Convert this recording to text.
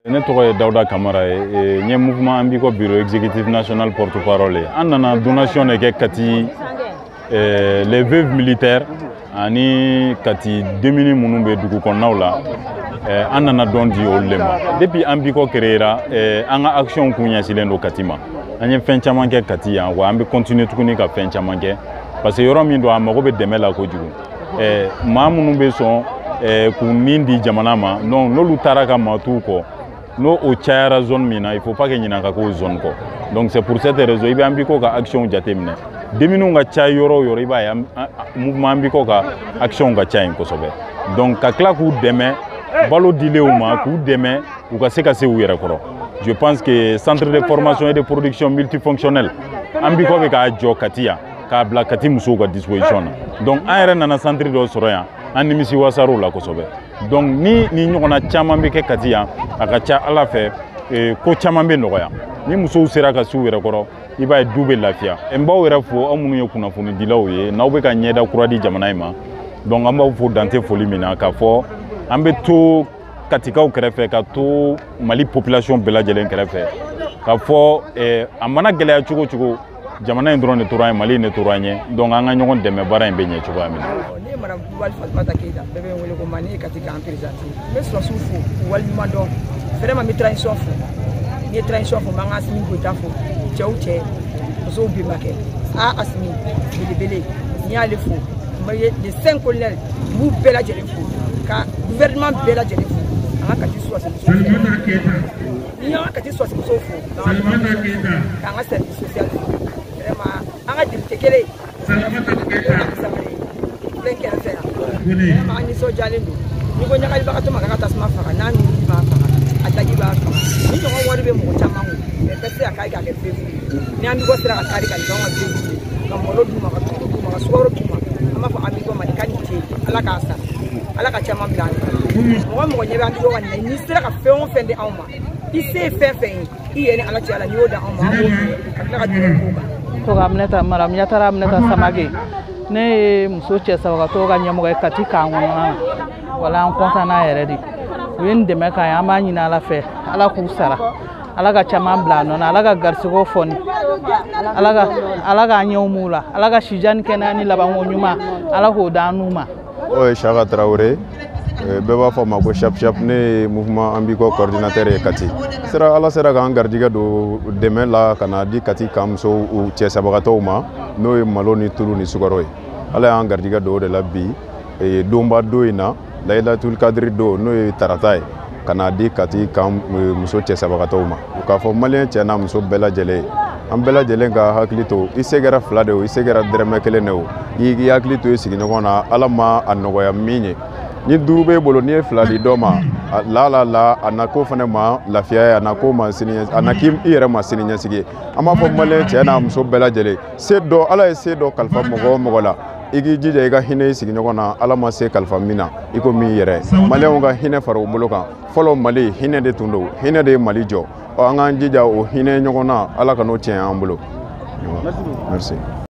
Ne tɔgɔ ye Dawuda Kamara ye, n ye mouvement An b'i kɔ bureau exécutif national porte-parole ye. An nana donation de kɛ Kati les veuves militaires ani Kati denmisɛnnin minnu bɛ dugu kɔnɔnaw la, an nana don di olu de ma. Depuis An b'i kɔ créera, an ka action kun ɲɛsinnen don Kati ma. An ye fɛn caman kɛ Kati yan, wa an bɛ continuer tuguni ka fɛn caman kɛ, parce que yɔrɔ min don, a mago bɛ dɛmɛ la kojugu. Maa minnu bɛ sɔn k'u nin di jamana ma, donc n'olu taara ka maa t'u kɔ, n'o o cayara zone min na, il faut pas que ɲinan ka k'o zone kɔ. Donc c'est pour cette raison i bɛ An b'i kɔ ka action jateminɛ, denmisɛnninw ka ca yɔrɔ o yɔrɔ, i b'a ye mouvement An b'i kɔ ka action ka ca yen kosɛbɛ. Donc ka tila k'u dɛmɛ balo dilenw ma, k'u dɛmɛ u ka se ka se u yɛrɛ kɔrɔ. Je pense que centre de formation et de production multifonctionnel, An b'i kɔ bɛ k'a jɔ Kati yan, k'a bila Kati musow ka disposition na. Donc an yɛrɛ nana centre dɔ sɔrɔ yan, an nimisi wasar'o la kosɛbɛ. Donc ni nin ɲɔgɔnna caman bɛ kɛ Kati yan, a ka ca Ala fɛ, ko caman bɛ nɔgɔya. Ni musow sera ka s'u yɛrɛ kɔrɔ, i b'a ye du bɛ lafiya. N b'aw yɛrɛ fo, aw minnu ye kunnafonidilaw ye, n'aw bɛ ka ɲɛda kura di jamana in ma. Donc an b'aw fo dante foli min na, k'a fɔ an bɛ to Katikaw kɛrɛfɛ, ka to Mali population bɛɛ lajɛlen kɛrɛfɛ, k'a fɔ a mana gɛlɛya cogo o cogo, jamana in dɔrɔn de tora an ye, Mali in de tora an ye. Donc an ka ɲɔgɔn dɛmɛ, baara in bɛ ɲɛ cogoya min na. Ne ye madame Kulubali Fatumata Keyita, bɛɛ bɛ n wele ko ma. Ne ye Kati camp présidente ye. N bɛ sɔrɔsiw fo k'u waleɲuman dɔn. Vraiment, n bɛ transition fo. N ye transition fo, n b'an ka Asimi Goyita fo, cɛw cɛ, musow bɛnbakɛ a Asimi belebele, n y'ale fo. N bɛ les cinq colonels, n b'u bɛɛ lajɛlen fo, ka gouvernement bɛɛ lajɛlen fo, an ka Kati sɔrɔsi musow fo. Ni y'an ka Kati sɔrɔsi musow fo, k'an ka service social fo, vraiment an ka député kelen filɛ kɛrɛfɛ yan, vraiment an nisɔndiyalen don. N'i ko ɲagalibagatɔ ma k'a ka tasuma faga, n'a nuru b'a faga, a daji b'a faga. Ni ɲɔgɔn wari bɛ mɔgɔ caman kun, mais bɛɛ tɛ se ka kari k'a kɛ veuve ye. Ni an b'i kɔ sera ka kari ka nin kɛ anw ka veuve ye, ka malo d'u ma, ka tulu d'u ma, ka sukaro d'u ma, an b'a fɔ an b'i kɔ ma nin ka nin ce. Ala k'a sara, Ala ka caman bila an ye. Mɔgɔ mɔgɔ ɲɛ bɛ an b'i kɔ ka nin na, n'i sera ka fɛn o fɛn di anw ma, i se ye fɛn fɛn ye, i yɛrɛ ni Ala cɛ la, n'i y'o di anw ma, an b'o kɛ ka tila ka dugawu k'o kan. Tɔgɔ Aminata, madame Yatara Aminata Samake. Ne ye muso cɛ sabagatɔw ka ɲɛmɔgɔ ye Kati camp kɔnɔna na. Wala an kɔntan n'a yɛrɛ de, u ye nin dɛmɛ k'an ye. An b'a ɲini Ala fɛ, Ala k'u sara, Ala ka caman bila a nɔ na, Ala ka garisigɛw fɔni, Ala ka Ala k'an ɲɛw m'u la, Ala ka sijan ni kɛnɛya ni labanko ɲuman, Ala k'o d'an n'u ma. O ye Saka Tarawele, bɛɛ b'a fɔ a ma ko Chap Chap. Ne ye mouvement An b'i kɔ coordinateur ye Kati. Sera Ala sera k'an garijɛgɛ don dɛmɛ la ka na di Kati camp musow cɛ sabagatɔw ma, n'o ye malo ni tulu ni sukaro ye. Ala y'an garijɛgɛ don o de la bi donba don in na, Layilatul Kadiri don, n'o ye tarata ye, ka na di Kati camp muso cɛ sabagatɔw ma. K'a fɔ maliyɛn cɛ n'a muso bɛɛ lajɛlen ye, an bɛɛ lajɛlen ka hakili to, i se kɛra fila de o, i se kɛra dɛrɛmɛ kelen de o, i k'i hakili to i sigiɲɔgɔn na. Ala ma a nɔgɔya min ye, ni duuru b'e bolo, n'i ye fila di dɔ ma, la la la, a na ko fana ma lafiya ye, a na ko ma sini, a na k'i yɛrɛ ma sini ɲɛsigi ye. An b'a fɔ maliyɛn cɛ n'a muso bɛɛ lajɛlen, se dɔ, Ala ye se dɔ kalifa mɔgɔ o mɔgɔ la, i k'i jija i ka hinɛ i sigiɲɔgɔn na, Ala ma se kalifa min na i ko min yɛrɛ. Maliyɛnw ka hinɛ fara u bolo kan. Fɔlɔ Mali hinɛ de tun don, hinɛ de ye Mali jɔ. Ɔ, an k'an jija o hinɛ ɲɔgɔn na, Ala ka n'o tiɲɛ an bolo. Merci.